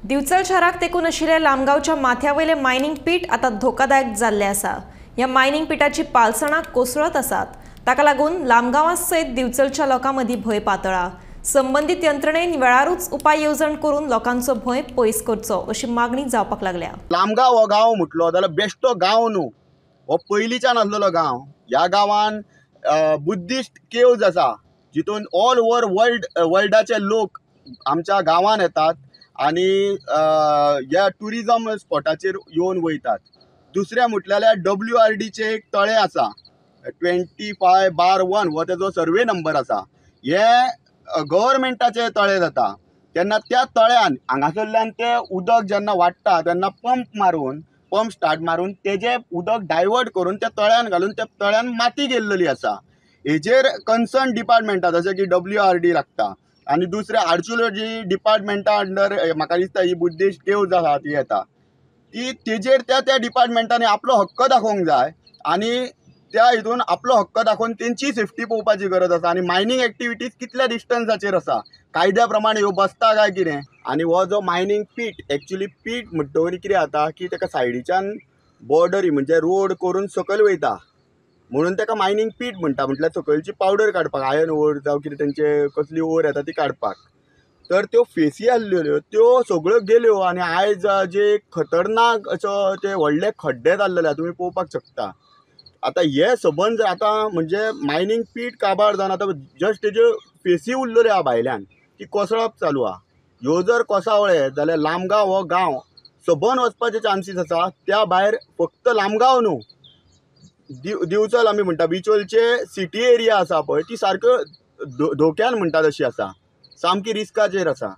दिवचल शाराक तेकून आशिल्ल्या लामगांवच्या माथ्यावयले मायनिंग पीट आतां धोकादायक जाल्ले आसा. ह्या मायनिंग पिटाची पालसणां कोसळत आसात. ताका लागून लामगांवा सयत दिवचलच्या लोकां मदीं भंय पातळा. संबंदीत यंत्रणेन वेळारूच उपाय येवजण करून लोकांचो भंय पयस करचो अशी मागणी जावपाक लागल्या. लामगांव हो गांव म्हटलो जाल्यार बेश्टो गांव न्हू, हो पयलींच्यान आसलेलो गांव. ह्या गांवान बुद्धिस्ट केव्ज आसा जितून ऑल ओवर वर्ल्डाचे लोक आमच्या गांवान येतात आनी ह्या ट्युरिजम स्पॉटाचेर येवन वयतात. दुसरें म्हटल्यार WRDचे एक तळें आसा, 25/1 हो तेजो सर्वे नंबर आसा. हे गव्हर्मेंटाचे तळें जाता तेन्ना त्या तळ्यान हांगासरल्यान ते उदक जेन्ना वाडटा तेन्ना पंप स्टार्ट मारून तेजें उदक डायवर्ट करून त्या तळ्यान घालून त्या तळ्यान माती गेल्लेली आसा. हेजेर कन्सर्न डिपार्टमेंटा जशें की WRD लागता आनी दुसरें आर्किओलॉजी डिपार्टमेंटा अंडर म्हाका दिसता ही बुद्धिस्ट केव्ज आसा ती येता, ती तेजेर त्या त्या डिपार्टमेंटांनी आपलो हक्क दाखोवंक जाय आनी त्या हितून आपलो हक्क दाखोवन तेंची सेफ्टी पळोवपाची गरज आसा. आनी मायनींग एक्टिविटीज कितल्या डिस्टन्साचेर आसा, कायद्या प्रमाणे ह्यो बसता काय कितें. आनी हो जो मायनींग पीट एक्चुली पीट म्हणटकीर कितें जाता की ताका सायडीच्यान बॉर्डरी म्हणजे रोड करून सकयल वयता म्हणून ताका मायनींग पीट म्हणटा. म्हटल्यार सकयलची पावडर काडपाक, आयर्न ओर जावं कितें तेंचे कसली ओर येता ती काडपाक. तर त्यो फेसी आसल्यो त्यो सगळ्यो गेल्यो आनी आयज जे खतरनाक असो ते व्हडले खड्डे जाल्लेले तुमी पळोवपाक शकता. आतां हे सबंद आतां म्हणजे मायनींग पीट काबार जावन आतां जस्ट तेज्यो फेसी उरलेल्यो आहा भायल्यान ती कोसळप चालू आहा. ह्यो जर कोसळ्ळे जाल्यार लामगांव हो गांव सबंद वचपाचे चान्सीस आसा. त्या भायर फक्त लामगांव न्हू, दिवचल आमी म्हणटा बिचोलचे सिटी एरिया आसा पळय ती सारक्यो धोक्यान म्हणटा तशी आसा, सामकी रिस्काचेर आसा.